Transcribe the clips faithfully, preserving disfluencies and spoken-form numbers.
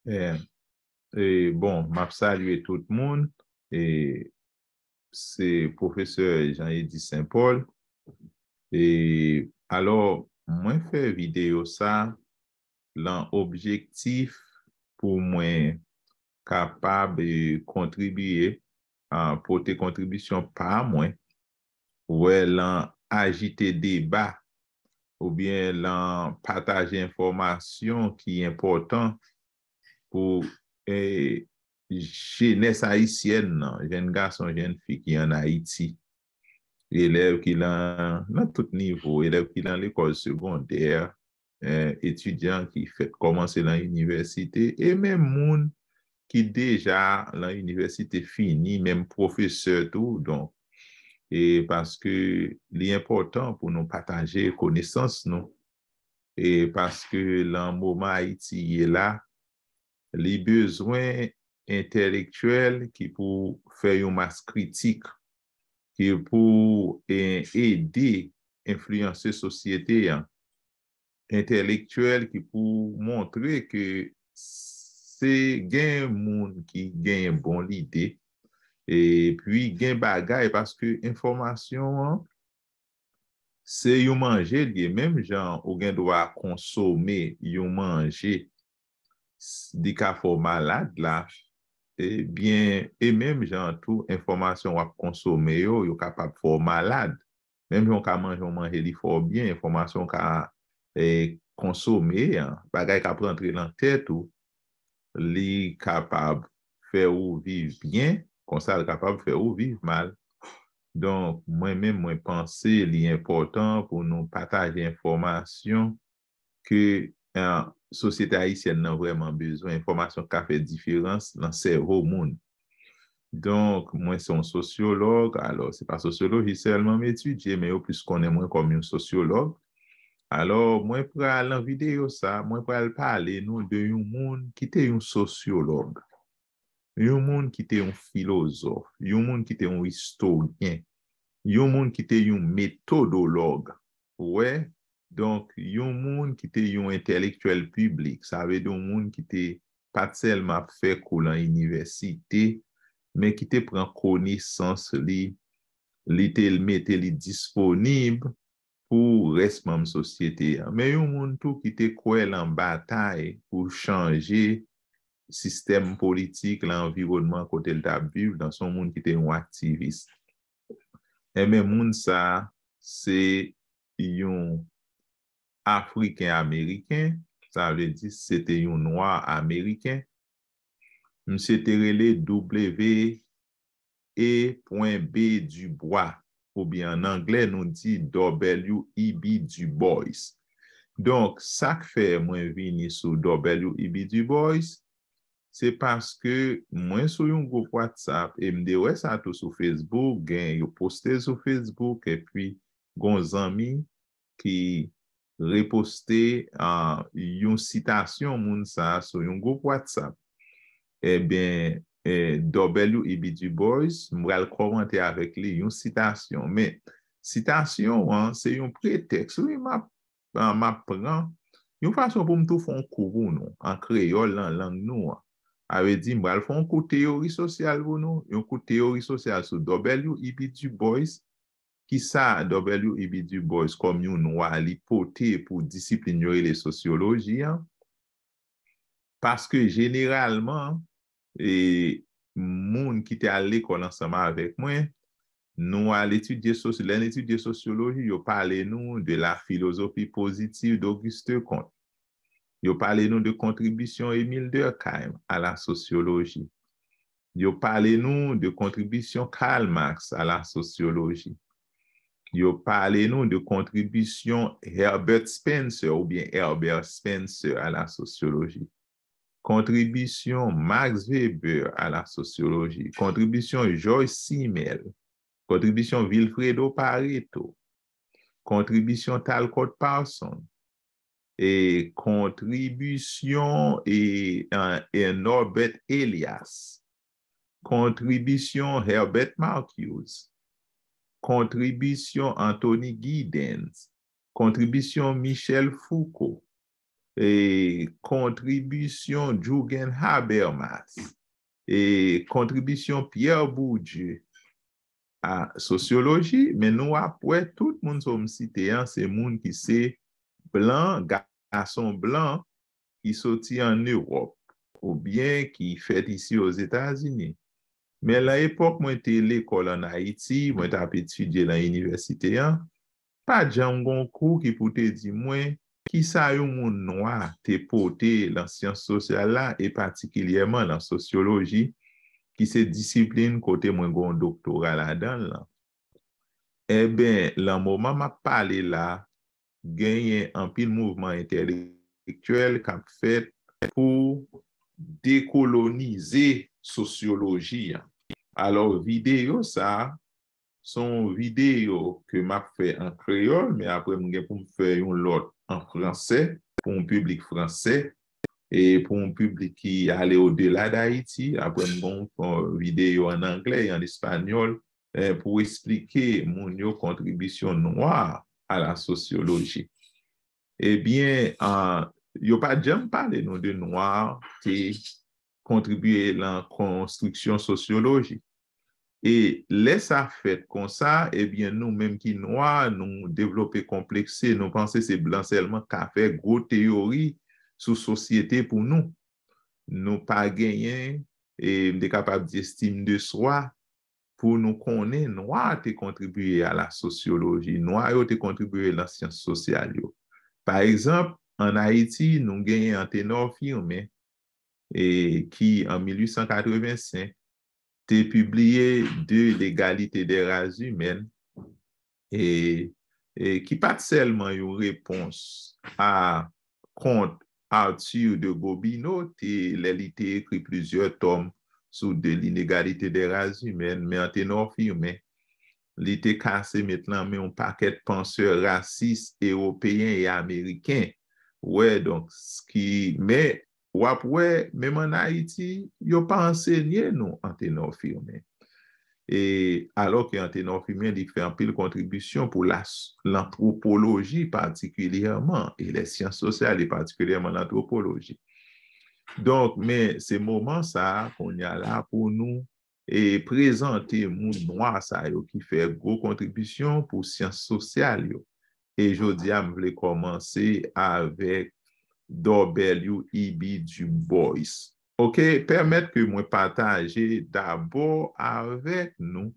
E, e, bon, m ap salye tout moun. E, se pwofesè Jean Eddy Saint Paul. E, alò, mwen fè videyo sa lan objektif pou mwen kapab, e, kontribiye, a, pote kontribisyon pa mwen, wè, lan ajite deba oubyen lan pataje enfòmasyon ki enpòtan pou, e, jenès ayisyèn nan, jèn gason, jèn fi ki ann Ayiti, elèv ki lan, lan tout nivo, elèv ki lan lekòl segondè, e, etidyan ki fèk kòmanse lan inivèsite, e menm moun ki deja lan inivèsite fini, menm pwofesè tou, donk, e paske li enpòtan pou nou pataje konesans nou, e paske lan moman Ayiti ye la, li bezwen entèlektyèl ki pou fè yon mas kritik, ki pou, e, ede enfliyanse sosyete an, entèlektyèl ki pou montre ke se gen moun ki genyen bon lide, epi gen bagay, paske enfòmasyon an, se yon manje li ye. Menm jan ou gen dwa konsome yon manje, s-, li ka fè w malad la, ebyen, e menm jan tou, enfòmasyon w ap konsome yo, yo kapab fè w malad. Menm jan w ka manje yon manje, li fè w byen, enfòmasyon w ka, e, konsome an, bagay k ap rantre lan tèt ou, li kapab fè ou viv byen, konsa l kapab fè ou viv mal. Donk, mwen menm, mwen panse li enpòtan pou nou pataje enfòmasyon ke, e, sosyete ayisyèn nan vrèman bezwen, enfòmasyon k ka fè diferans lan sèvo moun. Donk, mwen se yon sosyològ, alò, se pa sosyoloji sèlman m etidye, men yo plis konnen mwen kòm yon sosyològ. Alò, mwen pral, nan videyo sa, mwen pral pale nou de yon moun ki te yon sosyològ, yon moun ki te yon filozòf, yon moun ki te yon istoryen, yon moun ki te yon metodològ. Ou wè? Donk, yon moun ki te yon entèlektyèl piblik, sa vle di yon moun ki te pa t sèlman ap fè kou lan inivèsite, men ki te pran konesans li, li te mete li disponib pou rès manm sosyete an. Men yon moun tou ki te kwè lan batay pou chanje sistèm politik, lan anviwònman kote l t ap viv, donk se yon moun ki te yon aktivis. Enben, moun sa a, se yon Afriken Ameriken, sa vle di se te yon nwa ameriken. Misye te rele W E pwen B Dubois, oubyen ann anglè nou di W E B Du Bois. Donk, sa k fè mwen vini sou W E B Du Bois, se paske mwen sou yon gwoup WhatsApp, e m te wè sa tou sou Facebook, gen yo poste l sou Facebook, epi gon zanmi ki reposte, a, yon sitasyon moun sa a sou yon gwoup WhatsApp. Ebyen, e, W E B Du Bois, m pral kòmante avèk li yon sitasyon. Men, sitasyon an, se yon pretèks. Wi, m ap, a, m ap pran yon fason pou m tou fè yon kou pou nou, an kreyòl, nan lang nou an. A vle di, m pral fè yon kou teyori sosyal pou nou, yon kou teyori sosyal sou W E B Du Bois, kisa W E B Du Bois kòm yon nwa li pote pou disiplin yo rele sosyoloji an? Paske jeneralman, e, moun ki te al lekòl ansanm avèk mwen, nou al etidye sosyo-, lè n etidye sosyoloji, yo pale nou de la philosophie positive d'Auguste Comte. Yo pale nou de kontribisyon Émile Durkheim à la sociologie. Yo pale nou de kontribisyon Karl Marx à la sociologie. Yo pale nou de kontribisyon Herbert Spencer oubyen Herbert Spencer à la sociologie. Kontribisyon Max Weber à la sociologie. Kontribisyon Georges Simmel. Kontribisyon Vilfredo Pareto. Kontribisyon Talcott Parsons. E kontribisyon, e, e, e Norbert Elias. Kontribisyon Herbert Marcuse. Kontribisyon Anthony Giddens. Kontribisyon Michel Foucault. e, kontribisyon Jürgen Habermas, e, kontribisyon Pierre Bourdieu a sosyoloji, men nou ap wè tout moun sa yo m site an, se moun ki se blan, gason blan ki soti ann Ewòp, oubyen ki fèt isi Ozetazini. Men lan epòk mwen te lekòl ann Ayiti, mwen t ap etidye lan inivèsite an, pa t janm gon kou ki pou te di mwen kisa yon moun nwa te pote lan syans sosyal la, e patikilyèman lan sosyoloji, ki se disiplin kote mwen gon doktora ladan l lan. Enben, lan moman m ap pale la, genyen anpil mouvman entèlektyèl k ap fèt pou dekolonize sosyoloji an. Alò, videyo sa a, se yon videyo ke m ap fè an kreyòl, men apre m gen pou m fè yon lòt an fransè pou yon piblik fransè, e pou yon piblik ki ale odela d Ayiti. Apre m gen yon videyo an anglè e an espanyòl, eh, pou esplike moun yo kontribisyon nwa a la sosyoloji. Ebyen, ah, yo pa t janm pale nou de nwa te kontribye lan konstriksyon sosyoloji. E lè sa fèt konsa, ebyen, nou menm ki nwa, nou devlope konplekse, nou panse se blan sèlman k ka fè gwo teyori sou sosyete pou nou. Nou pa genyen, e m te kapab di, estime de soi, pou nou konnen nwa te kontribye a la sosyoloji, nwa yo te kontribye lan syans sosyal yo. Pa egzanp, ann Ayiti, nou genyen Anténor Firmin, e, ki, an mil uit san katrevensenk, te pibliye De l'égalité des races humaines, e, e ki pa t sèlman yon repons a kont Arthur de Gobineau, te, lè li te ekri plizyè tòm sou De l'inégalité des races humaines, men Anténor Firmin, li te kase met lan men yon pakèt pansè rasis ewopeyen e ameriken. Wè, donk, s-, ki, men w ap wè, menm ann Ayiti, yo pa ansenye nou Anténor Firmin. E, alò ke Anténor Firmin, li fè anpil kontribisyon pou la, lantwopoloji patikilyèman, e lè syans sosyal, e patikilyèman lantwopoloji. Donk, men se moman sa a, kounye a la, pou nou, e, prezante moun nwa sa yo ki fè gwo kontribisyon pou syans sosyal yo. E jodi a, m vle kòmanse avèk W E B Du Bois. Oke, pèmèt ke mwen pataje dabò avèk nou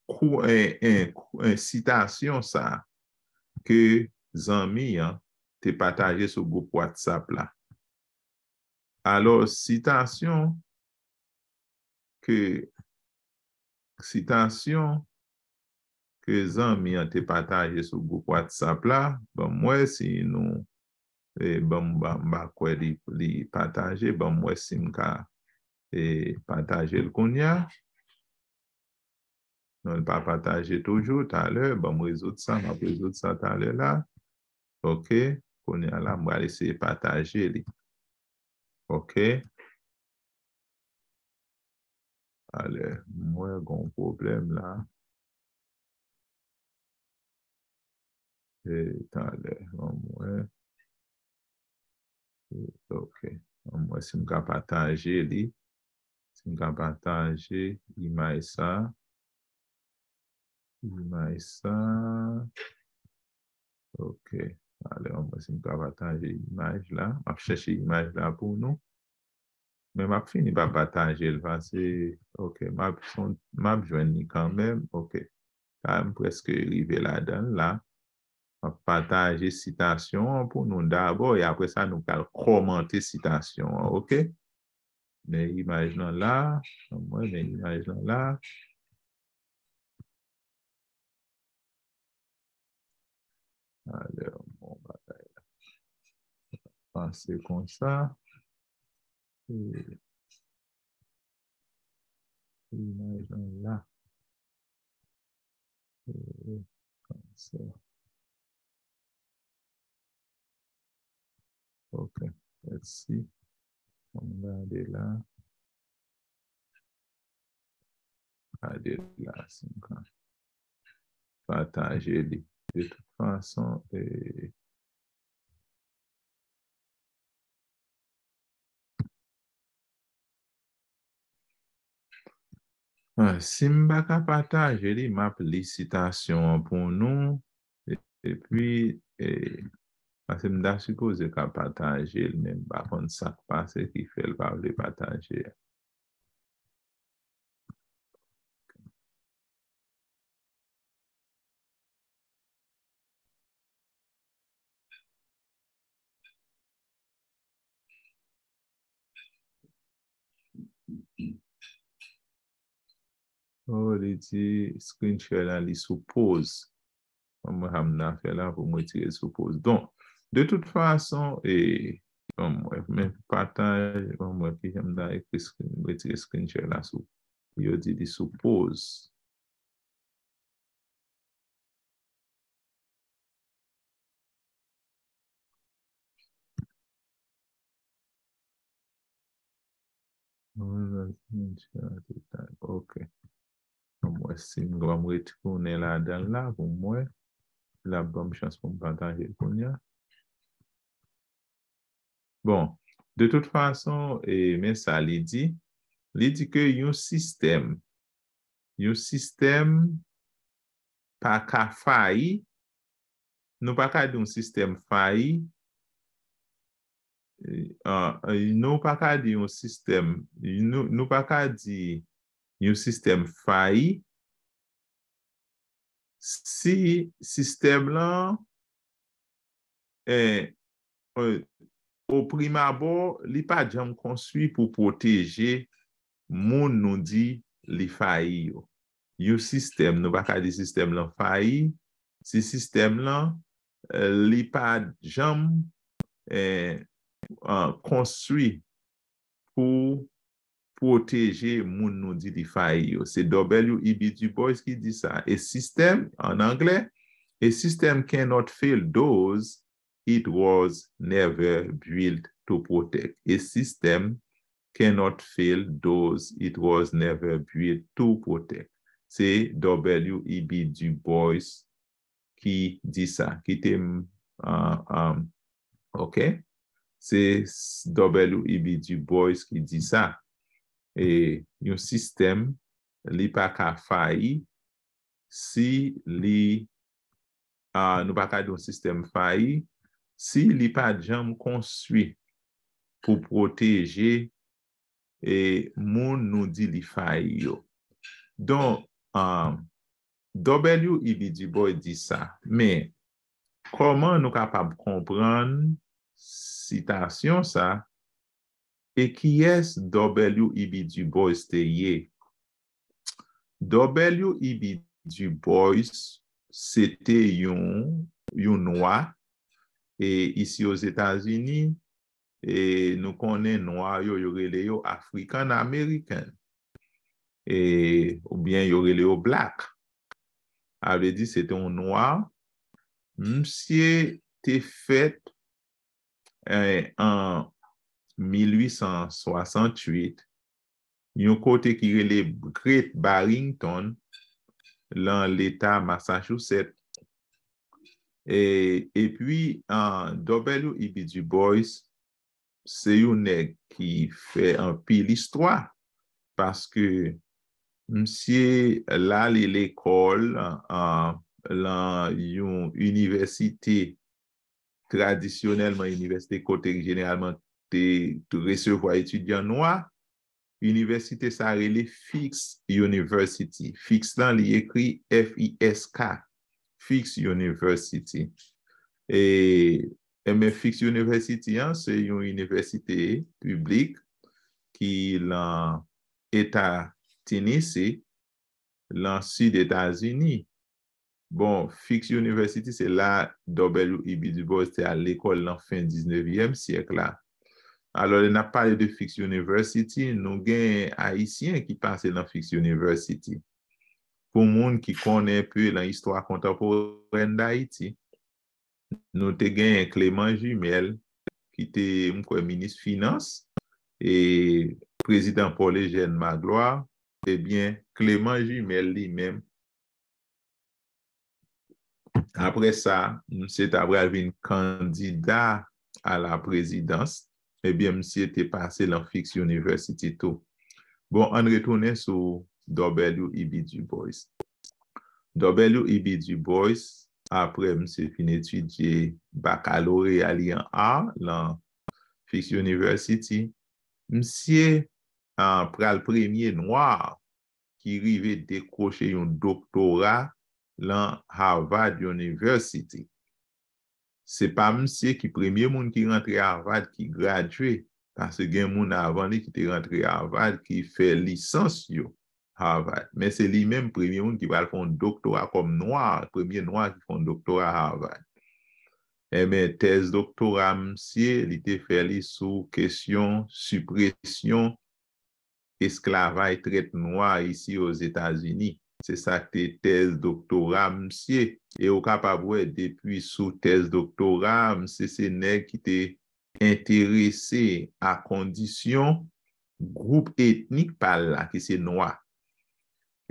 kou-, en, en, en sitasyon sa ke zanmi an te pataje sou gwoup WhatsApp la. Alò, sitasyon ke, sitasyon ke zanmi an te pataje sou gwoup WhatsApp la, ban m wè si nou, e, ban m, ban m pa kwè li, li pataje, ban m wè si m ka, e, pataje l kounye a. Non, li pa pataje toujou, talè, ban m rezoud sa, m ap rezoud sa talè la. Oke, kounye a la, m pral eseye pataje li. Oke. Talè, m wè gon pwoblèm la. E, talè, ban m wè. E, oke. Ban m wè si m ka pataje li. Si m ka pataje imaj sa. Imaj sa. Oke. Talè, ban m wè si m ka pataje imaj la. M ap chèche imaj la pou nou. Men m ap fini pa pataje l, pase, oke, m ap, m ap jwenn li kanmenm, oke. Sa m prèske rive ladan l la. M ap pataje sitasyon an pou nou dabò, e apre sa, nou pral kòmante sitasyon an, oke? Men imaj lan la, ban m wè, men imaj lan la. Alè, bon bagay la. Panse konsa. E, imaj lan la. E, konsa. Ok, let's see. Ann gade la. Gade la, si m ka pataje li. De tout fason, e, Ah, si m pa ka pataje li, m ap li sitasyon an pou nou. E- Epi, e, paske m ta sipoze ka pataje l, men m pa konn sa k pase ki fè l pa vle pataje a. Oh, li di screen share la, li sou pause. Ban mwen sa m nan fè la pou m retire l sou pause. Donk, de tout fason, e, ban mwen, men pataj, ban mwen, ki jan m ta ekri screen, retire screen share la sou. Yo di li sou pause. Ok. Ban m wè si m, ban m retounen ladan l la pou m wè. L ap ban m chans pou m pataje l kounye a. Bon, de tout fason, e, men sa li di. Li di ke yon sistèm, yon sistèm pa ka fayi. Nou pa ka di yon sistèm fayi. E, a, e, nou pa ka di yon sistèm, nou, nou pa ka di yon sistèm fayi si sistèm lan, e, e, o prim abò, li pa janm konstwi pou pwoteje moun nou di li fayi yo. Yon sistèm, nou pa ka di sistèm lan fayi, si sistèm lan, e, li pa janm, e, a, konstwi pou pwoteje moun nou di li fayi yo. Se W E B Du Bois ki di sa. A system, an anglè, a system cannot fail those it was never built to protect. A system cannot fail those it was never built to protect. Se W E B Du Bois ki di sa. Kite m, a, a, ok? Se W E B Du Bois ki di sa. E yon sistèm, li pa ka fayi si li, a, nou pa ka di yon sistèm fayi si li pa janm konstwi pou pwoteje, e, moun nou di li fayi yo. Donk, a, W E B Du Bois di sa, men kòman nou kapab konprann sitasyon sa, e kiyès W E B Du Bois te ye? W E B Du Bois se te yon, yon nwa, e, isi Ozetazini, e, nou konnen nwa yo, yo rele yo African American, e, oubyen yo rele yo black. A vle di, se te yon nwa. Misye te fèt, e, an mil uit san swasantuit, yon kote ki rele Great Barrington, lan leta Massachusetts. E, epi, a, W E B Du Bois, se yon nèg ki fè anpil istwa, paske misye l ale lekòl, a, lan yon inivèsite, tradisyonèlman inivèsite kote jeneralman te, te resevwa etidyan nwa. Inivèsite sa rele Fisk University. Fisk lan, li ekri F I S K. Fisk University. E, enben, Fisk University an, se yon inivèsite piblik ki lan eta Tennessee, lan sid Etazini. Bon, Fisk University, se la W E B Du Bois te al lekòl lan fen diznevyèm syèk la. Alò, lè n ap pale de Fisk University, nou gen Ayisyen ki pase lan Fisk University. Pou moun ki konnen enpe lan istwa kontanporèn Dayiti, nou te genyen Clément Jumelle, ki te, m kwè, minis finans, e prezidan Paul Eugène Magloire, ebyen, Clément Jumelle li menm, apre sa, misye ta pral vin kandida a la prezidans, ebyen, misye te pase lan Fisk University tou. Bon, ann retounen sou W E B Du Bois. W E B Du Bois, apre misye fin etidye bakaloreya li an art lan Fisk University, misye uh, pral premye nwa ki rive dekwoche yon doktora lan Harvard University. Se pa misye ki premye moun ki rantre Harvard ki gradye, paske gen moun avan li ki te rantre Harvard ki fè lisans yo Harvard. Men se li menm premye moun ki pral fè yon doktora kòm nwa, premye nwa ki fè yon doktora Harvard. Enben, tèz doktora misye, li te fè li sou kesyon sipresyon esklavaj trèt nwa isi Ozetazini. Se sa k te tèz doktora misye. E ou kapab wè depi sou tèz doktora, misye se nèg ki te enterese a kondisyon gwoup etnik pa l la, ki se nwa.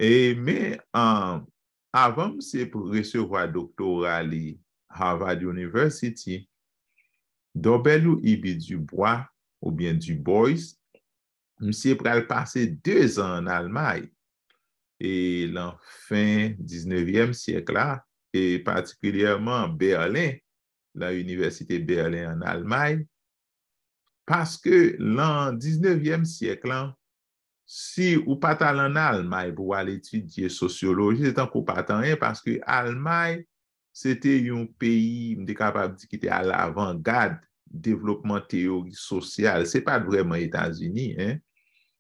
E men, an, avan misye resevwa doktora li Harvard University, W E B Dubois, oubyen Du Bois, misye pral pase de zan ann Almay. E lan fen diznevyèm syèk la, e patikilyèman Bèlen, lan Inivèsite Bèlen ann Almay, paske lan diznevyèm syèk lan, si ou pa t al ann Almay pou w al etidye sosyoloji, se tankou w pa t anyen, paske Almay, se te yon peyi, m te kapab di, ki te alavangad devlopman teyori sosyal. Se pa t vrèman Etazini, en,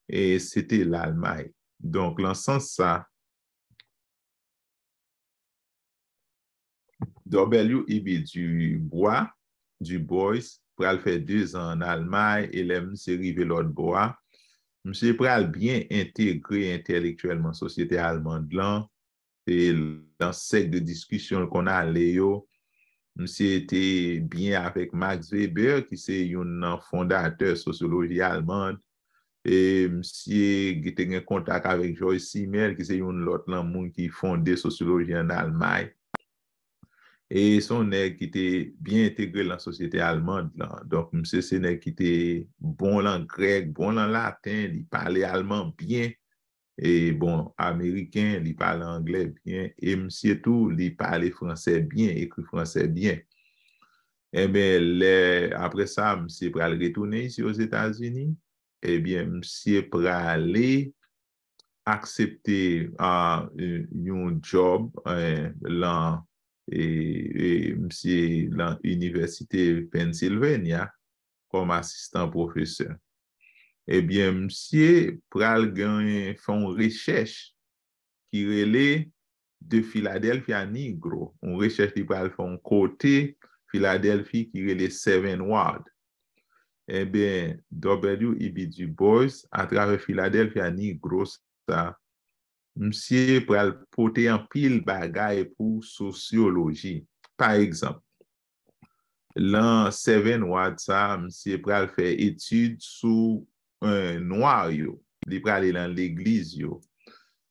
e se te Lalmay. Donk, lan sans sa, W E B Dubois, Du Bois, pral fè de zan ann Almay, e lè misye rive lòt bò a, misye pral byen entegre entèlektyèlman sosyete almand lan, e lan sèk de diskisyon l konn ale yo, misye te byen avèk Max Weber, ki se youn nan fondatè sosyoloji almand, e misye te gen kontak avèk George Simmel, ki se youn lòt nan moun ki fonde sosyoloji ann Almay. E se yon nèg ki te byen entegre lan sosyete almand lan. Donk, misye se nèg ki te bon lan grèk, bon lan laten, li pale alman byen. E bon, ameriken, li pale anglè byen. E misye tou, li pale fransè byen, ekri fransè byen. Enben, lè, apre sa, misye pral retounen isi Ozetazini. Ebyen, misye prale aksepte, ah, yon djòb, eh, lan, eh, eh, misye lan Inivèsite Pennsylvania kòm asistan pwofesè. Ebyen, misye pral genyen fè yon rechèch ki rele De Philadelphia Negro, yon rechèch li pral fè yon kote Filadèlfi ki rele Seventh Ward. Enben, W E B Dubois, atravè Philadelphia Negro sa, misye pral pote anpil bagay pou sosyoloji. Pa egzanp, lan Seventh Ward sa, misye pral fè etid sou, eh, nwa yo. Li prale lan legliz yo.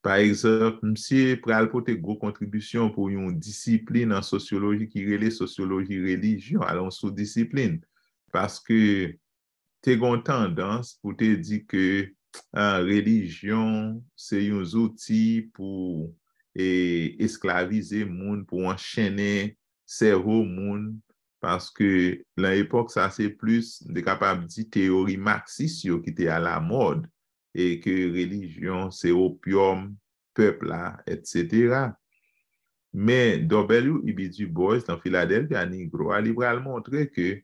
Pa egzanp, misye pral pote gwo kontribisyon pou yon disiplin an sosyoloji ki rele sosyoloji relijyon, alò yon sou-disiplin. Paske te gen yon tandans pou te di ke, ah, relijyon se yon zouti pou, e, esklavize moun, pou anchennen sèvo moun, paske lan epòk sa se plis, m te kapab di, teyori maksis yo ki te alamòd, e ke relijyon se opyòm pèp la, etsetera. Men W E B Dubois, lan Philadelphia Negro a, li pral montre ke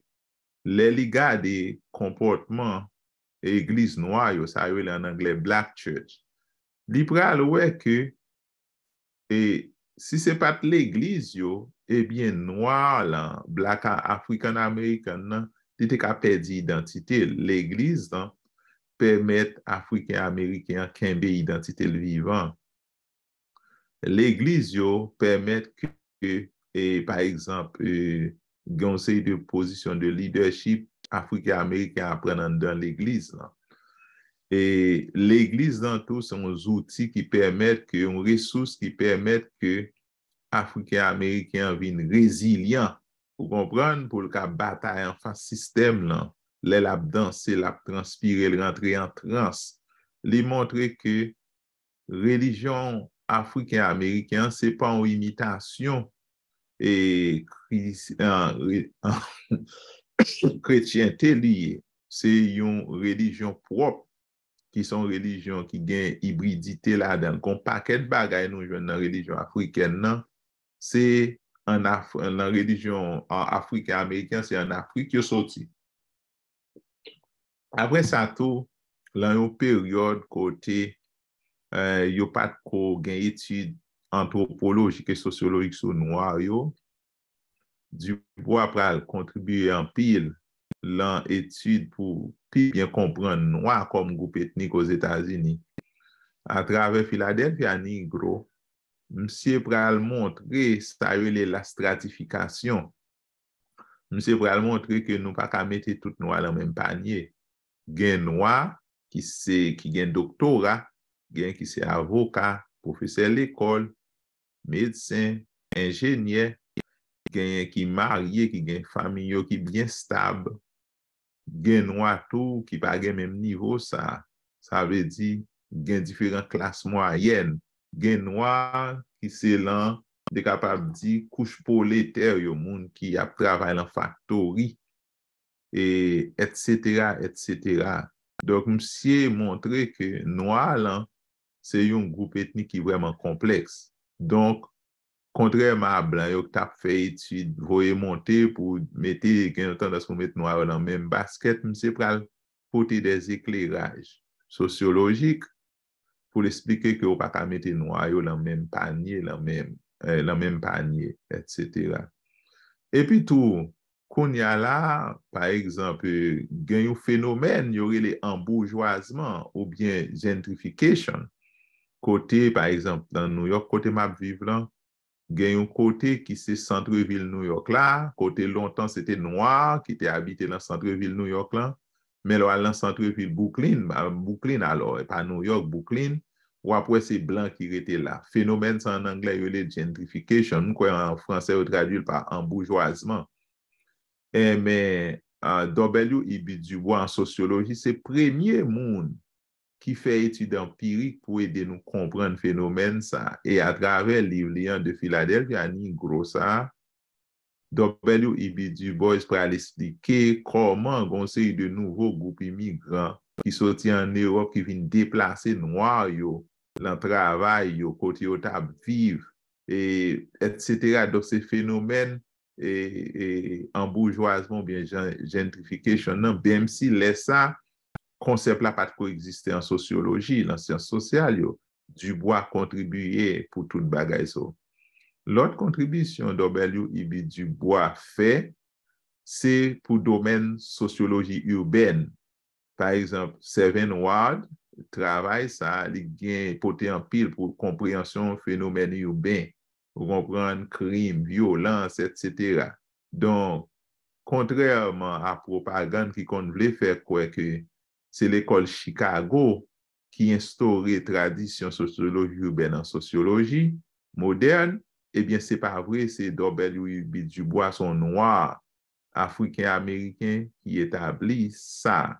lè li gade konpòtman egliz nwa yo, sa yo rele ann anglè black church, li pral wè ke, e, si se pa t legliz yo, ebyen, nwa lan, black a-, African American nan, li te ka pèdi idantite l. Legliz lan pèmèt Afriken Ameriken an kenbe idantite l vivan. Legliz yo pèmèt ke, e, pa egzanp, e, gen yon seri de pozisyon de lidèchip Afriken Ameriken an pran anndan legliz lan. E legliz lan tou se yon zouti ki pèmèt ke, yon resous ki pèmèt ke Afriken Ameriken an vin rezilyan, ou konprann, pou l ka batay anfas sistèm lan. Lè l ap danse, l ap transpire, l rantre an trans. Li montre ke relijyon afriken ameriken an se pa yon imitasyon e kris- an- re- an- kretyente li ye. Se yon relijyon pwòp ki se yon relijyon ki gen ibridite ladan l. Gon pakèt bagay nou jwenn nan relijyon afrikèn nan, se an Af, nan relijyon an- afriken ameriken, se an Afrik yo soti. Apre sa tou, lan yon peryòd kote eh, yo pa t ko gen etid antwopolojik e sosyolojik sou nwa yo, Dubois pral kontribiye anpil lan etid pou pi byen konprann nwa kòm gwoup etnik Ozetazini. Atravè Philadelphia Negro, misye pral montre sa yo rele la stratification. Misye pral montre ke nou pa ka mete tout nwa lan menm panye. Gen nwa ki se ki gen doktora, gen ki se avoka, pwofesè lekòl, medsen, enjenyè, genyen ki marye, ki gen fanmi yo ki byen stab, gen nwa tou ki pa gen menm nivo sa. Sa vle di, gen diferan klas mwayèn. Gen nwa ki se lan, m te kapab di, kouch pwoletè yo, moun ki ap travay lan faktori, e etsetera, etsetera. Donk, misye montre ke nwa lan se yon gwoup etnik ki vrèman konplèks. Donk, kontrèman a blan yo ki t ap fè etid voye monte pou mete, gen yon tandans pou met nwa yo lan menm baskèt, misye pral pote dè ekleraj sosyolojik pou l esplike ke ou pa ka mete nwa yo lan menm panye, lan menm, eh, lan menm panye, etsetera. Epi tou, kounye a la, pa egzanp, eh, gen yon fenomèn yo rele anboujwazman oubyen gentrification, kote, pa egzanp, nan Nouyòk, kote m ap viv lan, gen yon kote ki se santrevil Nouyòk la, kote lontan se te nwa ki te abite lan santrevil Nouyòk lan, men lè w al lan santrevil Brooklyn, a, Brooklyn alò, e pa Nouyòk, Brooklyn, w ap wè se blan ki rete la. Fenomèn sa an anglè yo rele gentrification. M kwè an fransè yo tradui l pa anboujwazman. Enben, a, W E B Dubois an sosyoloji se premye moun ki fè etid anpirik pou ede nou konprann fenomèn sa a. E atravè liv li an, De Philadelphia Negro sa a, W E B Dubois pral esplike kòman gon seri de nouvo gwoup imigran ki soti ann Ewòp ki vin deplase nwa yo lan travay yo, kote yo t ap viv, e, etsetera. Donk, se fenomèn e, e, anboujwazman oubyen jen- gentrification nan, menm si lè sa, konsèp la pa t ko egziste an sosyoloji, lan syans sosyal yo. Dubois kontribiye pou tout bagay sa yo. Lòt kontribisyon W E B Dubois fè, se pou domèn sosyoloji ibèn. Pa egzanp, Seven Ward, travay sa a, li gen pote anpil pou konpreyansyon fenomèn iben. Ou konprann, krim, vyolans, etsetera. Donk, kontrèman a pwopagann ki konn vle fè kwè ke se lekòl Chicago ki enstore tradisyon sosyoloji ibèn an sosyoloji modèn, ebyen, se pa vre, se W E B Dubois, se yon nwa afriken ameriken ki etabli sa.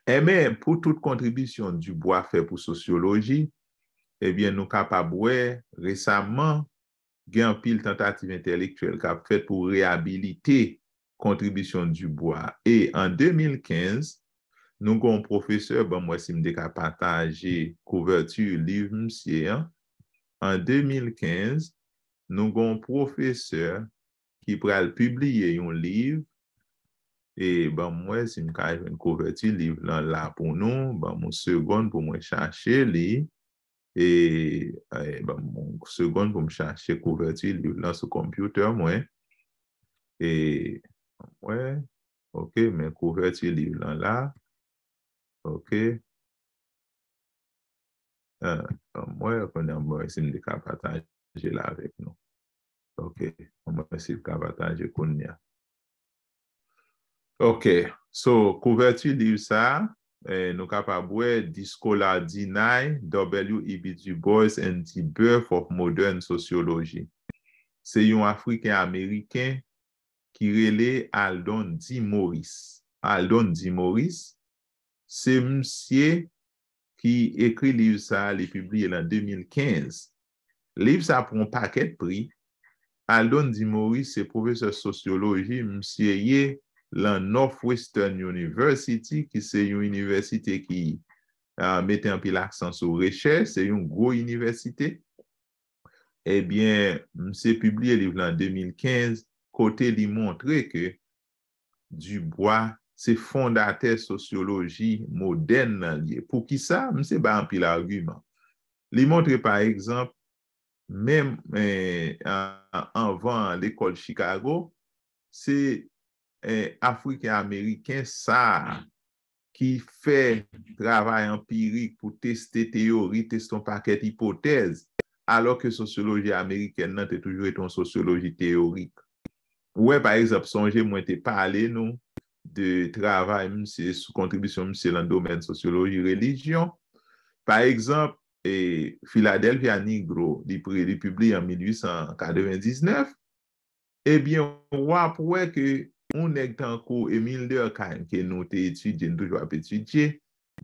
Enben, pou tout kontribisyon Dubois fè pou sosyoloji, ebyen, nou kapab wè, resaman, gen anpil tantativ entèlektyèl k ap fèt pou reyabilite kontribisyon Dubois. E an de mil kenz, nou gen yon pwofesè, ban m wè si m te ka pataje kouvèti liv misye an. An de mil kenz, nou gen yon pwofesè ki pral pibliye yon liv. E ban m wè si m ka jwenn kouvèti liv lan la pou nou. Ban m yon segonn pou mwen chache li. E, e ban m yon segonn pou m chache kouvèti liv lan sou konpyoutè mwen. E, ban m wè. Ok, men kouvèti liv lan la. Ok. Ah, ban m wè, kounye a, ban m wè si m te ka pataje l avèk nou. Ok, ban m wè si l ka pataje kounye a. Ok, so, kouvèti liv sa a, eh, nou kapab wè Discola Dinai, W E B Dubois and the Birth of Modern Sociology. Se yon Afriken Ameriken ki rele Aldon D. Morris. Aldon D. Morris, se misye ki ekri liv sa a, li pibliye l an de mil kenz. Liv sa a pran yon pakèt pri. Aldon Dimoris se pwofesè sosyoloji, misye ye lan Northwestern University, ki se yon inivèsite ki uh, mete anpil aksan sou rechèch, se yon gwo inivèsite. Ebyen, misye pibliye liv lan de mil kenz, kote li montre ke Dubois se fondatè sosyoloji modèn nan li ye. Poukisa? Misye bay anpil agiman. Li montre, pa egzanp, menm eh, anvan lekòl Chicago, se eh, Afriken Ameriken sa a ki fè travay anpirik pou teste teyori, teste yon pakèt ipotèz, alò ke sosyoloji amerikèn nan te toujou rete yon sosyoloji teyorik. Ou wè, pa egzanp, sonje mwen te pale nou de travay misye, sou kontribisyon misye lan domèn sosyoloji relijyon. Pa egzanp, e, Philadelphia Negro, li, pre- li pibliye an mil uit san katrevendiznèf, ebyen, w ap wè ke yon nèg tankou Émile Durkheim, ke nou te etidye, nou toujou ap etidye,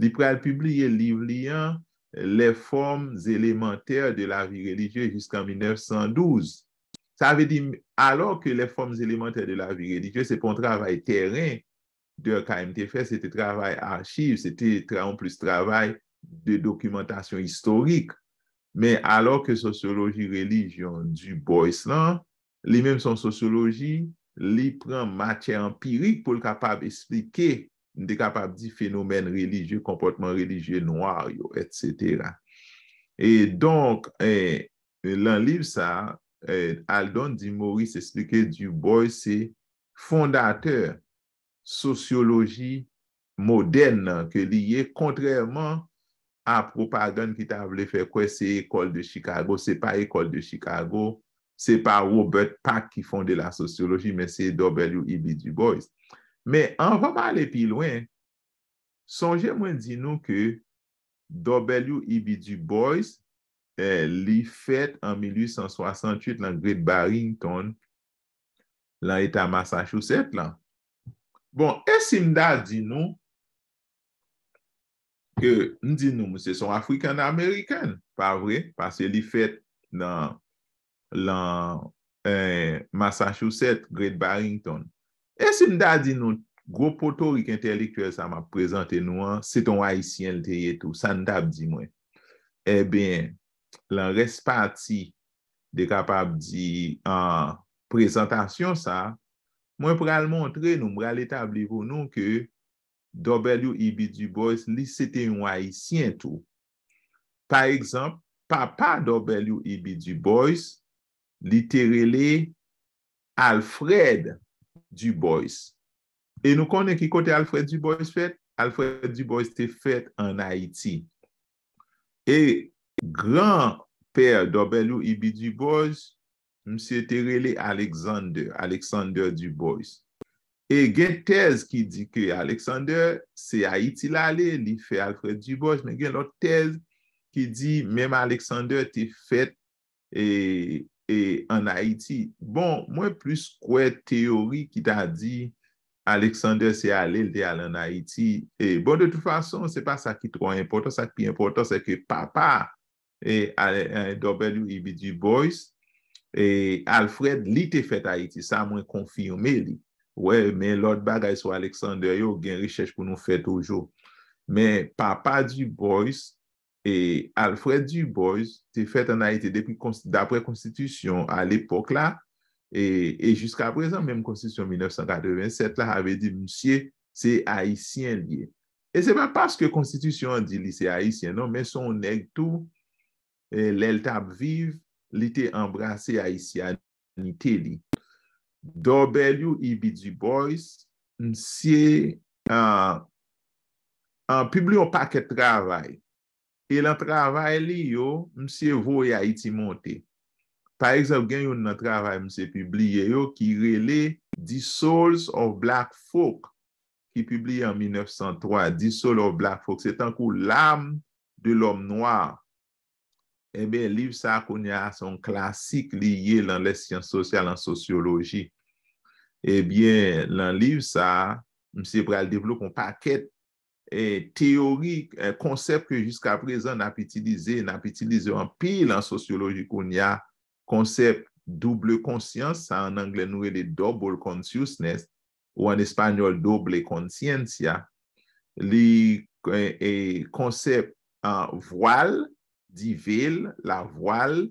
li pral pibliye liv li an, Les formes élémentaires de la vie religieuse, jusqu'en mil nèf san douz. Sa vle di, alò ke Les formes élémentaires de la vie religieuse, se pa yon travay tèren Durkheim te fè, se te travay achiv, se te tra- yon plis travay de dokimantasyon istorik. Men alò ke sosyoloji relijyon Du Bois lan, li menm se yon sosyoloji, li pran matyè anpirik pou l kapab esplike, m te kapab di, fenomèn relijye, konpòtman relijye nwa yo, etsetera. E donk, eh, lan liv sa, eh, Aldon Dimoris esplike Du Bois se fondatè sosyoloji modèn nan ke li ye, kontrèman a pwopagann ki ta vle fè kwè se école de Chicago. Se pa école de Chicago, se pa Robert Pack ki fonde la sosyoloji, men se W E B Du Bois. Men anvan m ale pi lwen, sonje mwen di nou ke W E B Du Bois, eh, li fèt an mil uit san swasanntuit lan Great Barrington, lan eta Massachusetts lan. Bon, e si m ta di nou ke, m di nou, misye se yon African American, pa vre? Paske li fèt nan, lan, eh, Massachusetts, Great Barrington. E si m ta di nou, gwo potorik entèlektyèl sa m ap prezante nou an, se t on Ayisyen l te ye tou, sa n t ap di mwen? Ebyen, lan rès pati de kapab di an prezantasyon sa, mwen pral montre nou, m pral etabli pou nou ke W E B Du Bois, li se te yon Ayisyen tou. Pa egzanp, papa W E B Du Bois, li te rele Alfred Du Bois. E nou konnen ki kote Alfred Du Bois fèt? Alfred Du Bois te fèt ann Ayiti. E granpè W E B Du Bois, misye te rele Alexander, Alexander Du Bois. E gen tèz ki di ke Alexander, se Ayiti l ale, li fè Alfred Du Bois, men gen lòt tèz ki di menm Alexander te fèt e, e ann Ayiti. Bon, mwen plis kwè teyori ki ta di Alexander se ale, l te al ann Ayiti. E, bon, de tout fason, se pa sa ki twò enpòtan. Sa ki pi enpòtan, se ke papa e, a- e, W E B Du Bois, e, Alfred, li te fèt Ayiti. Sa mwen konfime li. Wè, men lòt bagay sou Alexander yo, gen rechèch pou nou fè toujou. Men papa Du Bois, e, Alfred Du Bois te fèt ann Ayiti depi kons- daprè konstitisyon a lepòk la, e, e jiska prezan, menm konstitisyon mil nèf san katrevennsèt la, sa vle di misye se Ayisyen li ye. E se pa paske konstitisyon an di li se Ayisyen, non, men se yon nèg tou, e, lè l t ap viv, li te anbrase ayisyanite li. W E B Du Bois, misye, ah, ah, pibliye yon pakèt travay. E lan travay li yo, misye voye Ayiti monte. Pa egzanp, gen youn nan travay misye pibliye yo ki rele The Souls of Black Folk, ki pibliye an mil nèf san twa, The Soul of Black Folk, se tankou L'âme de l'homme noir. Ebyen, liv sa a kounye a se yon klasik li ye lan lè syans sosyal an sosyoloji. Ebyen, lan liv sa a, misye pral devlope yon pakèt e, teyori, e, konsèp ke jiska prezan n ap itilize, n ap itilize anpil an sosyoloji kounye a, konsèp double konsyans, sa an anglè nou rele double consciousness, ou an espanyòl doble conciencia, li e, e, konsèp a, vwal, divel, lavwal,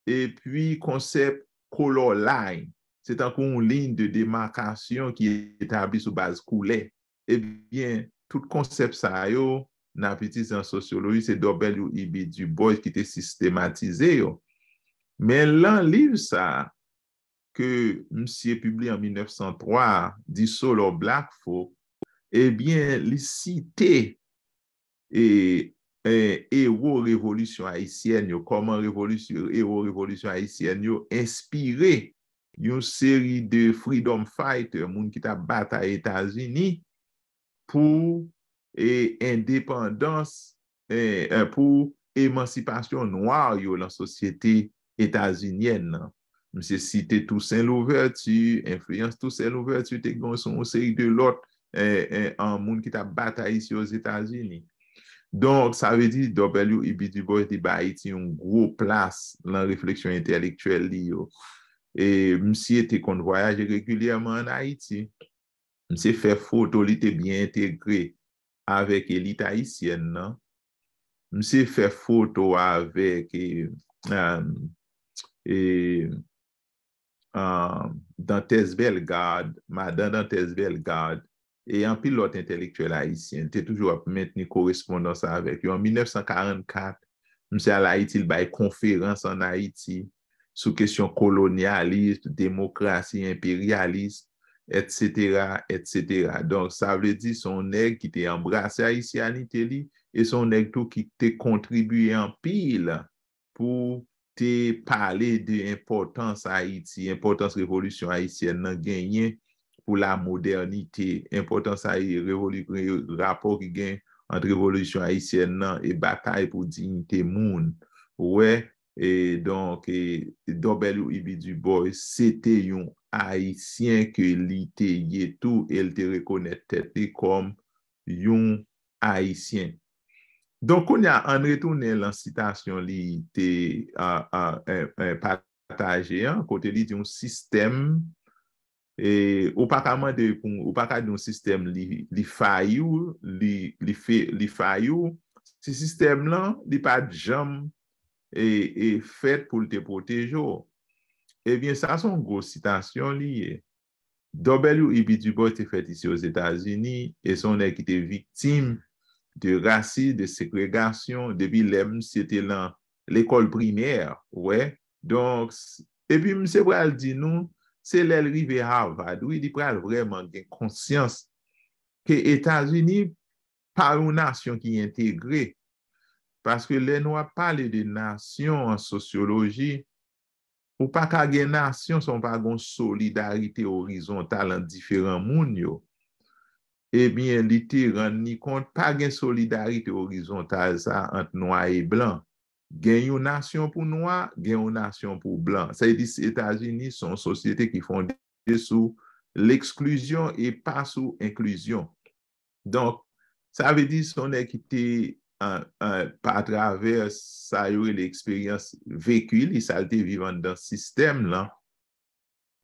epi konsèp color line. Se tankou yon liy de demakasyon ki etabli sou baz koulè. Ebyen, tout konsèp sa yo, n ap itilize an sosyoloji, se W E B Du Bois ki te sistematize yo. Men lan liv sa a, ke misye pibliye an mil nèf san twa, The Soul of Black Folk, ebyen, li site e, e, ewo revolisyon ayisyèn yo, kòman revolisyon, ewo revolisyon ayisyèn yo enspire yon seri de freedom fighter, moun ki t ap batay Etazini pou e, endepandans, e, e, pou emansipasyon nwa yo lan sosyete etazinyèn nan. Misye site Toussaint Louverture, enfliyans Toussaint Louverture te gen sou yon seri de lòt e, e, an moun ki t ap batay isi Ozetazini. Donk, sa vle di W E B Du Bois te ba Ayiti yon gwo plas lan refleksyon entèlektyèl li yo. E misye te konn vwayaje regilyèman ann Ayiti. Misye fè foto, li te byen entegre avèk elit ayisyèn nan. Misye fè foto avèk e, e, e, Dantès Bellegarde, madan Dantès Bellegarde, e anpil lòt entèlektyèl ayisyen. Li te toujou ap mentni korespondans avèk yo. An mil nèf san karannkat, misye al Ayiti, li bay konferans ann Ayiti sou kesyon kolonyalis, demokrasi, enperyalis, etsetera, etsetera. Donk, sa vle di se yon nèg ki te anbrase ayisyanite li, e se yon nèg tou ki te kontribiye anpil pou te pale de enpòtans Ayiti, enpòtans revolisyon ayisyèn nan genyen pou lamodènite, enpòtans a revoli, rapò ki gen ant revolisyon ayisyèn nan e batay pou diyite moun. Ou wè, e donk, e, W E B Du Bois, se te yon Ayisyen ke li te ye tou, e l te rekonèt tèt li kòm yon Ayisyen. Donk, kounye a, ann retounen lan sitasyon li te a, a, en, en, pataje an, kote li di yon sistèm, e, ou pa ka mande pou, ou pa ka di yon sistèm li, li fayi w, li, li fe, li fayi w, si sistèm lan, li pa t janm e, e fèt pou l te pwoteje w. Ebyen, sa se yon gwo sitasyon li ye. W E B Du Bois te fèt isi Ozetazini, e se yon nèg ki te viktim de rasis, de segregasyon, depi lè misye te lan lekòl primè, ou wè. Donk, s-, epi misye pral di nou, se lè l rive Harvard, wi, li pral vrèman gen konsyans ke Etazini pa yon nasyon ki entegre. Paske lè nou ap pale de nasyon an sosyoloji, ou pa ka gen nasyon san w pa gen yon solidarite orizontal ant diferan moun yo. Ebyen, li te rann li kont, pa gen solidarite orizontal sa ant nwa e blan. Gen yon nasyon pou nwa, gen yon nasyon pou blan. Sa vle di, Etazini se yon sosyete ki fonde sou leksklizyon e pa sou enklizyon. Donk, sa vle di, se yon nèg ki te, an, an, pa atravè sa yo rele eksperyans veki li, sa l te viv anndan sistèm lan,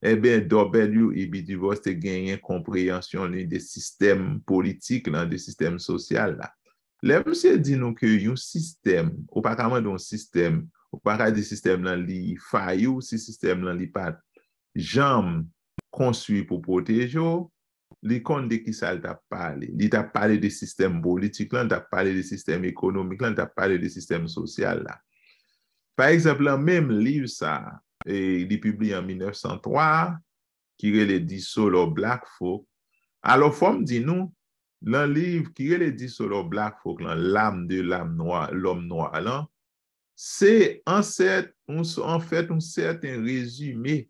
ebyen, W E B Du Bois te genyen konpreyansyon li de sistèm politik lan, de sistèm sosyal la. Lè misye di nou ke yon sistèm, ou pa ka mande yon sistèm, ou pa ka di sistèm lan li fayi w, si sistèm lan li pa t janm konstwi pou pwoteje w, li konn de ki sa l t ap pale. Li t ap pale de sistèm politik lan, li t ap pale de sistèm ekonomik lan, li t ap pale de sistèm sosyal la. Pa egzanp, lan menm liv sa a, e, li pibliye an mil nèf san twa, ki rele The Soul of Black Folk. Alò, fò m di nou, lan liv ki rele The Soul of Black Folk lan, L'âme de l'âme noire, l'homme noir lan, se ansèt, yon s-, anfèt, yon sèten rezime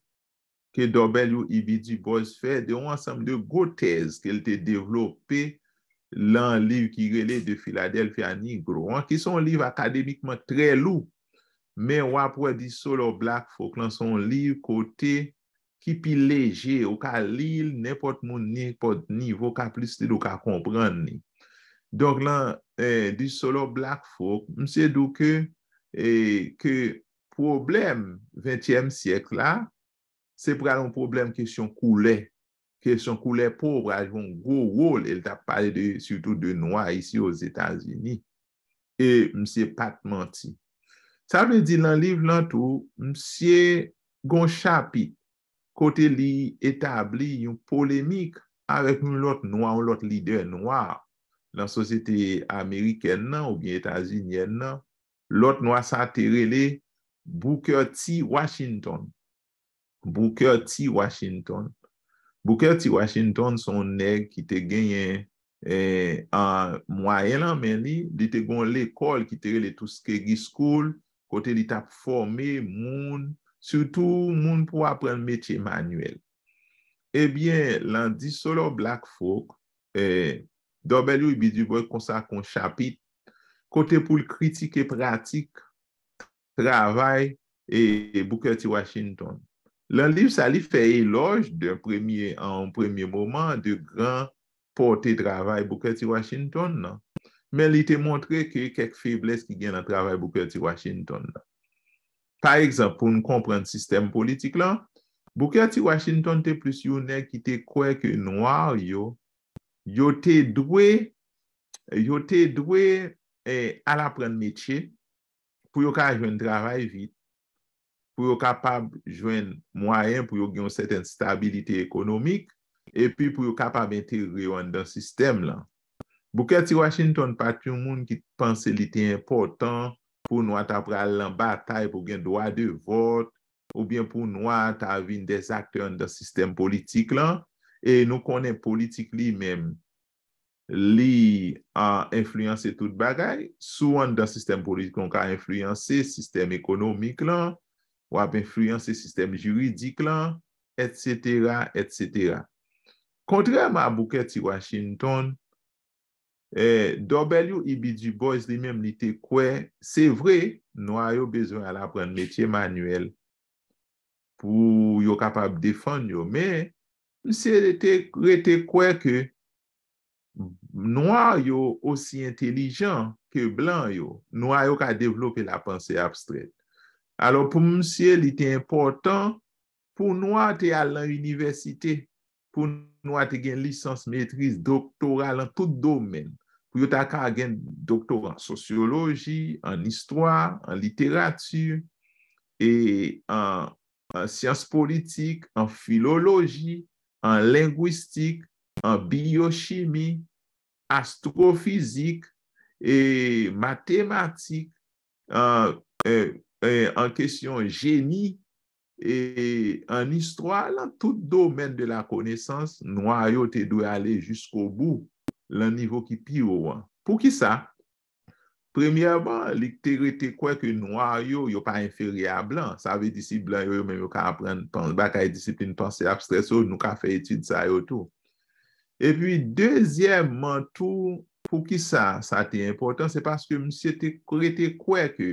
ke W E B Du Bois fè de yon ansanm de gwo tèz ke l te devlope lan liv ki rele The Philadelphia Negro an, ki se yon liv akademikman trè lou. Men w ap wè The Soul of Black Folk lan se yon liv kote ki pi leje, ou ka li l, nenpòt moun, nenpòt nivo ka plis li l, ou ka konprann li. Donk, lan eh, The Soul of Black Folk, misye di w ke, eh, ke pwoblèm ventyèm syèk la, se pral yon pwoblèm kesyon koulè. Kesyon koulè po pral jwe yon gwo wòl, e l t ap pale de, sitou de nwa isi Ozetazini. E misye pa t manti. Sa vle di, lan liv lan tou, misye gon chapit kote li etabli yon polemik avèk yon lòt nwa, yon lòt lidè nwa nan sosyete amerikèn nan oubyen etazinyèn nan. Lòt nwa sa te rele Booker T. Washington. Booker T. Washington. Booker T. Washington se yon nèg ki te genyen eh, an mwayen lan men li, li te gon lekòl ki te rele Tuskegee School, kote li t ap fòme moun, sitou moun pou aprann metye manyèl. Ebyen, lan The Soul of Black Folk, eh, W. E. B. Du Bois konsakre yon chapit kote pou l kritike pratik travay e Booker T. Washington. Lan liv sa, li fè elòj de premye, an premye moman, de gran pòte travay Booker T. Washington nan. Men li te montre ke kèk feblès ki gen lan travay Booker T. Washington nan. Pa egzanp, pou n konprann sistèm politik lan, Booker T. Washington te plis yon nèg ki te kwè ke nwa yo, yo te dwe, yo te dwe eh, al aprann metye, pou yo ka jwenn travay vit, pou yo kapab jwenn mwayen pou yo gen yon sètèn stabilite ekonomik, epi pou yo kapab entegre yo anndan sistèm lan. Booker T. Washington pa t yon moun ki t panse li te enpòtan pou nwa ta pral lan batay pou gen dwa de vòt, oubyen pou nwa ta vin dè aktè anndan sistèm politik lan, e nou konnen politik li menm, li ah, enfliyanse tout bagay. Si w anndan sistèm politik lan, w ka enfliyanse sistèm ekonomik lan, w ap enfliyanse sistèm jiridik lan, etsetera, etsetera. Kontrèman a Booker T. Washington, eh, W. E. B. Du Bois li menm li te kwè, se vre, nwa yo bezwen al aprann metye manyèl pou yo kapab defann yo, men misye te rete kwè ke nwa yo osi entelijan ke blan yo. Nwa yo ka devlope lapanse abstrèt. Alò, pou misye, li te enpòtan pou nwa te al lan inivèsite, pou nwa te gen lisans, metriz, doktora lan tout domèn, pou yo ta ka gen doktora an sosyoloji, an istwa, an literati, e an, an syans politik, an filoloji, an lengwistik, an biyochimi, astwofizik, e matematik, an, e, e, an kesyon jeni, e an istwa, lan tout domèn de la konesans, nwa yo te dwe ale jiskobou lan nivo ki pi wo an. Poukisa? Premyèman, li te rete kwè ke nwa yo, yo pa enferyè a blan. Sa vle di si blan yo, yo menm yo ka aprann pan, bagay disiplin panse abstrè, so nou ka fè etid sa yo tou. Epi, dezyèmman tou, poukisa sa te enpòtan? Se paske misye te rete kwè ke,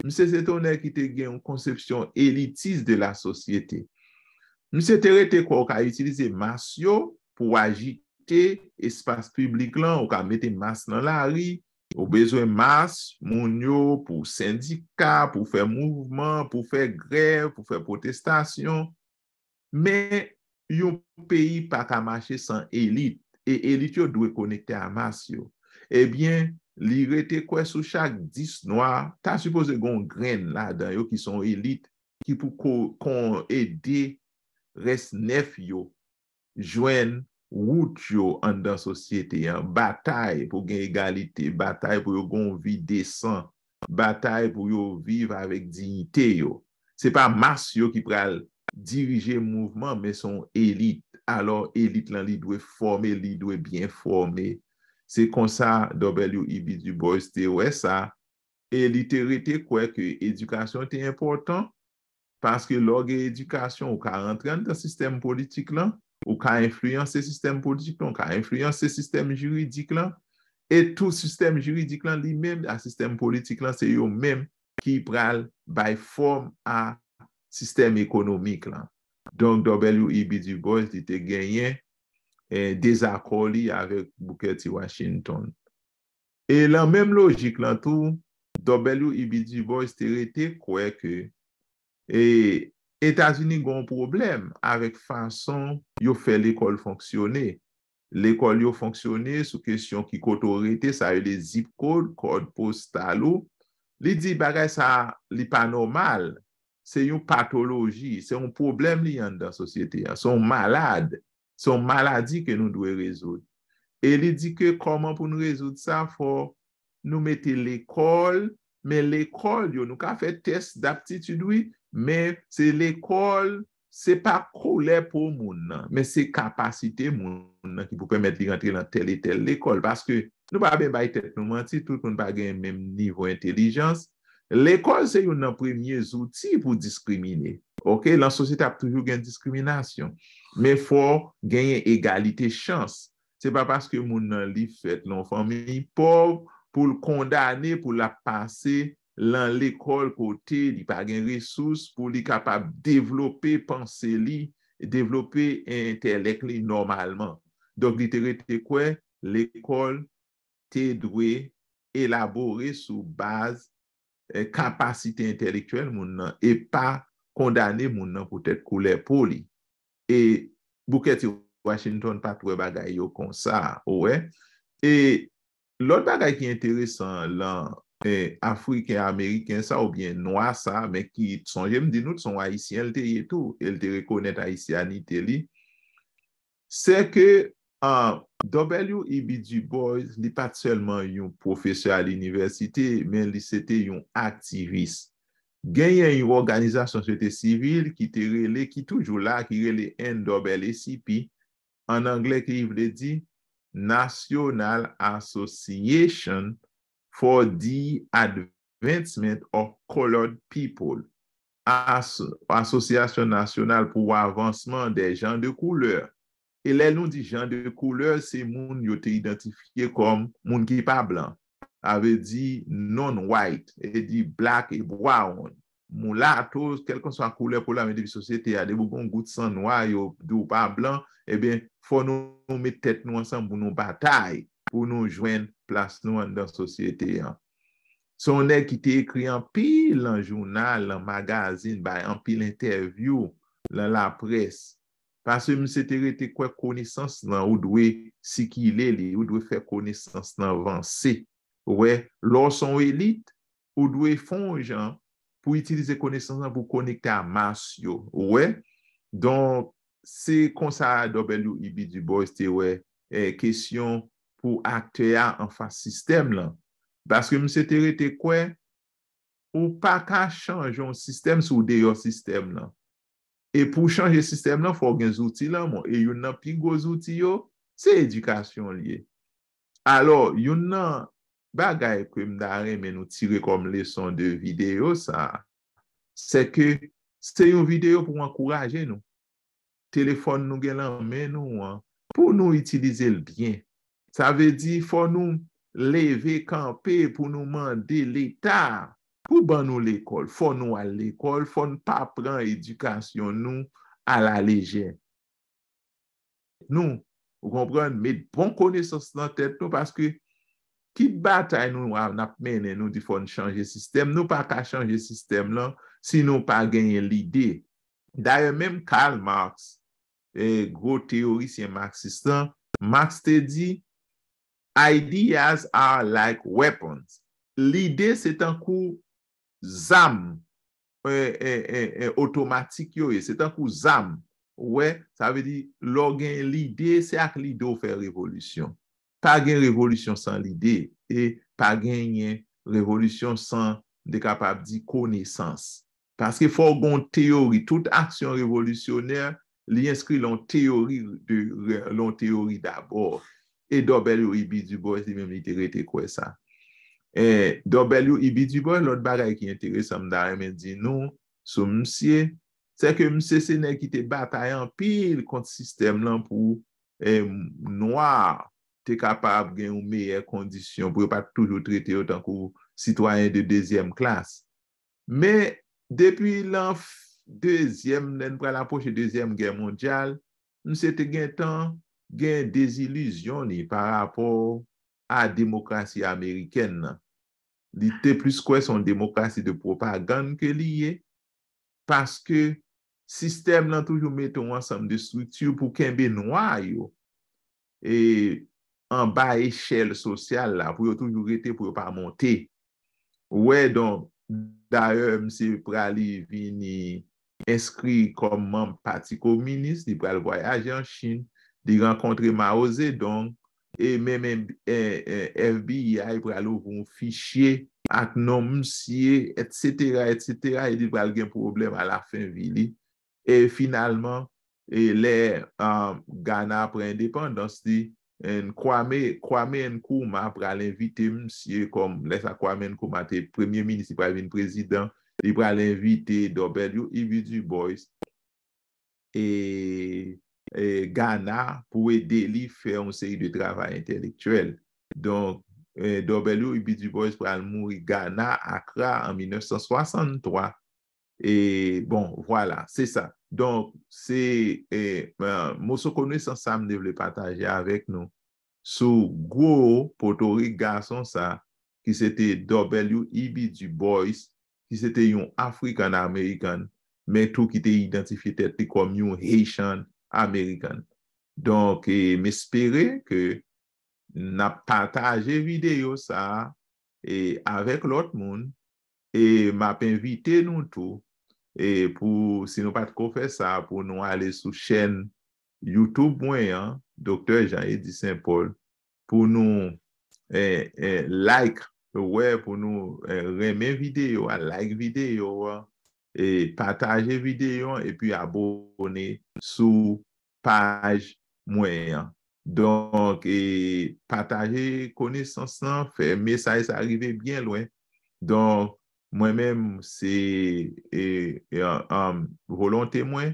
misye se te yon nèg ki te gen yon konsepsyon elitis de la sosyete. Misye te rete kwè w ka itilize mas yo pou w ajite espas piblik lan, ou ka mete mas nan lari, ou bezwen mas moun yo pou sendika, pou fè mouvman, pou fè grèv, pou fè pwotestasyon. Men yon peyi pa ka mache san elit, e elit yo dwe konekte a mas yo. Ebyen, li rete kwè sou chak dis nwa, ta sipoze gen yon grenn ladan yo ki se yon elit ki pou ko, kon ede rès nèf yo jwenn wout yo anndan sosyete an, batay pou gen egalite, batay pou yo gen yon vi desan, batay pou yo viv avèk diyite yo. Se pa mas yo ki pral dirije mouvman, men se yon elit. Alò, elit lan, li dwe fòme, li dwe byen fòme. Se konsa W. E. B. Du Bois te wè sa, e li te rete kwè ke edikasyon te enpòtan, paske lè w gen edikasyon, ou ka rantre anndan sistèm politik lan, ou ka enfliyanse sistèm politik lan, ou ka enfliyanse sistèm jiridik lan, e tou sistèm jiridik lan, li menm, a sistèm politik lan, se yo menm ki pral bay fòm a sistèm ekonomik lan. Donk, W. E. B. Du Bois, li te genyen, eh, dezakò li avèk Booker T. Washington. E lan menm lojik lan tou, W E B Du Bois te rete kwè ke e Etazini gen yon pwoblèm avèk fason yo fè lekòl fonksyone. Lekòl yo fonksyone sou kesyon ki kote w rete, sa yo rele zip code, kòd postal ou. Li di bagay sa li pa nòmal, se yon patoloji, se yon pwoblèm li anndan sosyete a, se yon malad, se yon maladi ke nou dwe rezoud. E li di ke kòman pou nou rezoud sa, fò nou mete lekòl, men lekòl yo, nou ka fè tès daptitid, wi, men se lekòl, se pa koulè po moun nan, men se kapasite moun nan ki pou pèmèt li rantre nan tèl e tèl lekòl. Paske nou pa byen bay tèt nou manti, tout moun pa gen menm nivo entèlijans. Lekòl se youn nan premye zouti pou diskrimine. Oke, lan sosyete ap toujou gen diskriminasyon. Men fò genyen egalite chans. Se pa paske moun nan li fèt lan yon fanmi pòv pou l kondane pou l ap pase lan lekòl kote li pa gen resous pou li kapab devlope panse li, devlope entèlèk li nòmalman. Donk, li te rete kwè lekòl te dwe elabore sou baz eh, kapasite entèlektyèl moun nan e pa kondane moun nan poutèt koulè po li. E Booker T. Washington pa t wè bagay yo konsa, ou wè. E lòt bagay ki enteresan lan eh, Afriken Ameriken sa oubyen nwa sa, men ki sonje m di nou se yon Ayisyen l te ye tou, e l te rekonèt ayisyanite li, se ke uh, W E B Du Bois, li pa t sèlman yon pwofesè a linivèsite, men li se te yon aktivis. Genyen yon òganizasyon sosyete sivil ki te rele, ki toujou la, ki rele N double A C P, an anglè ki vle di National Association for the Advancement of Colored People, Asosyasyon Nasyonal pou Avansman dè Jan de Koulè. E lè nou di jan de koulè, se moun yo te idantifye kòm moun ki pa blan. Sa vle di non-white, e di black e brown. Mulato, kèlkanswa koulè po w la, men depi sosyete a, depi w gen yon gout san nwa, yo di w pa blan, ebyen, fò nou met tèt nou ansanm pou nou batay, pou nou jwenn plas nou anndan sosyete an. Se yon nèg ki te ekri anpil lan jounal, lan magazin, bay anpil entèvyou lan laprès. Paske misye te rete kwè konesans lan, ou dwe sikile li, ou dwe fè konesans lan vanse. Ou wè, lè w se yon elit, ou dwe fè yon jan pou itilize konesans lan pou konekte a mas yo. Ou wè? Donk, se konsa W E B Du Bois te wè eh, kesyon pou aktè a anfas sistèm lan. Paske misye te rete kwè, ou pa ka chanje yon sistèm si w deyò sistèm lan. E pou w chanje sistèm lan, fò w gen zouti lan men w. E youn nan pi gwo zouti yo, se edikasyon l ye. Alò, youn nan bagay ke m ta renmen nou tire kòm leson de videyo sa, se ke se yon videyo pou ankouraje nou. Telefòn nou gen lan men nou an, pou nou itilize l byen. Sa vle di, fò nou leve kanpe pou nou mande Leta pou ban nou lekòl. Fò nou al lekòl, fò n pa pran edikasyon nou alalejè. Nou, ou konprann, met bon konesans nan tèt nou, paske kit batay nou a, n ap mennen, nou di fò n chanje sistèm, nou pa ka chanje sistèm lan si nou pa genyen lide. Dayè, menm Karl Marx, eh, gwo teyorisyen maksis lan, Marx te di, ideas are like weapons. Lide se tankou zam eh, eh, eh, eh, otomatik yo ye, se tankou zam. Ou wè, sa vle di, lè w gen lide, se ak lide w fè revolisyon. Pa gen revolisyon san lide, e pa genyen revolisyon san, m te kapab di, konesans. Paske fò w gen yon teyori, tout aksyon revolisyonè, li enskri lan yon teyori de, lan yon teyori dabò. E W E B Du Bois li menm li te rete kwè sa. Eh, W E B Du Bois, lòt bagay ki enteresan m ta renmen di nou sou misye, se ke misye se nèg ki te batay anpil kont sistèm lan pou eh, nwa te kapab gen yon meyè kondisyon, pou yo pa t toujou trete yo tankou sitwayen de dezyèm klas. Men, depi lan dezyèm, lè n pral apwoche dezyèm gè mondyal, misye te gentan gen dezilizyon li pa rapò a demokrasi amerikèn nan. Li te plis kwè se yon demokrasi de pwopagann ke li ye, paske sistèm lan toujou mete yon ansanm de estrikti pou kenbe nwa yo e anba echèl sosyal la, pou yo toujou rete, pou yo pa monte. Ou wè, donk, dayè, misye prale vini enskri kòm manm Pati Kominis, li pral vwayaje an Chin, li rankontre Mao Zedong, e menm F B I pral ouvri yon fichye ak non misye, etsetera, etsetera, e li pral gen pwoblèm alafen vi li. E finalman, e lè Ghana pran endepandans li, Kwame, Kwame Nkrumah pral envite misye kòm, lè sa Kwame Nkrumah te premye minis, li pral vin prezidan, li pral envite W E B Du Bois e, e Ghana pou ede li fè yon seri de travay entèlektyèl. Donk, W E B Du Bois pral mouri Ghana, Accra, an mil nèf san swasanntwa. E, bon, vwala, se sa. Donk, se moso konesans sa m te vle pataje avèk nou sou gwo potorik gason sa, ki se te W E B Du Bois, ki se te yon African American, men tou ki te idantifye tèt li kòm yon Haitian American. Donk, e, m espere ke n ap pataje videyo sa a, e, avèk lòt moun, e m ap envite nou tou, e pou, si nou pa t ko fè sa, pou nou ale sou chèn YouTube mwen an, Doktè Jean Eddy Saint Paul, pou nou, e, e, like, wè, pou nou, e, renmen videyo a, like videyo a, e pataje videyo an, epi abone sou paj mwen an. Donk, e pataje konesans lan, fè mesaj sa rive byen lwen. Donk, mwen menm, se, e, e, um, volonte mwen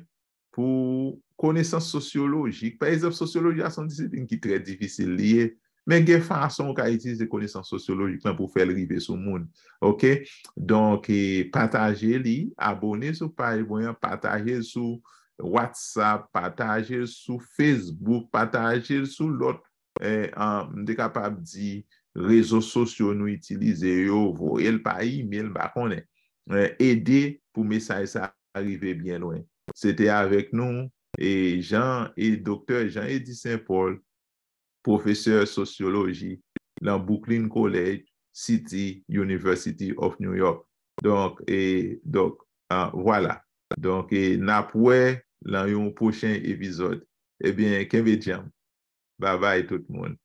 pou konesans sosyolojik. Pa egzanp, sosyoloji a se yon disiplin ki trè difisil li ye, men gen fason ou ka itilize konesans sosyolojik lan pou fè l rive sou moun. Oke? Donk, e, pataje li, abone sou paj mwen an, pataje l sou WhatsApp, pataje l sou Facebook, pataje l sou lòt, e, an, m te kapab di, rezo sosyo nou itilize yo, voye l pa imel, m pa konnen. E, ede pou mesaj sa rive byen lwen. Se te avèk nou, e, Jean, e, Doktè Jean Eddy Saint Paul, pwofesè sosyoloji nan Brooklyn College, City University of New York. Donk, e, donk, a, vwala. Donk, e, n ap wè nan yon pwochen epizòd. Ebyen, kenbe djanm. Babay tout moun.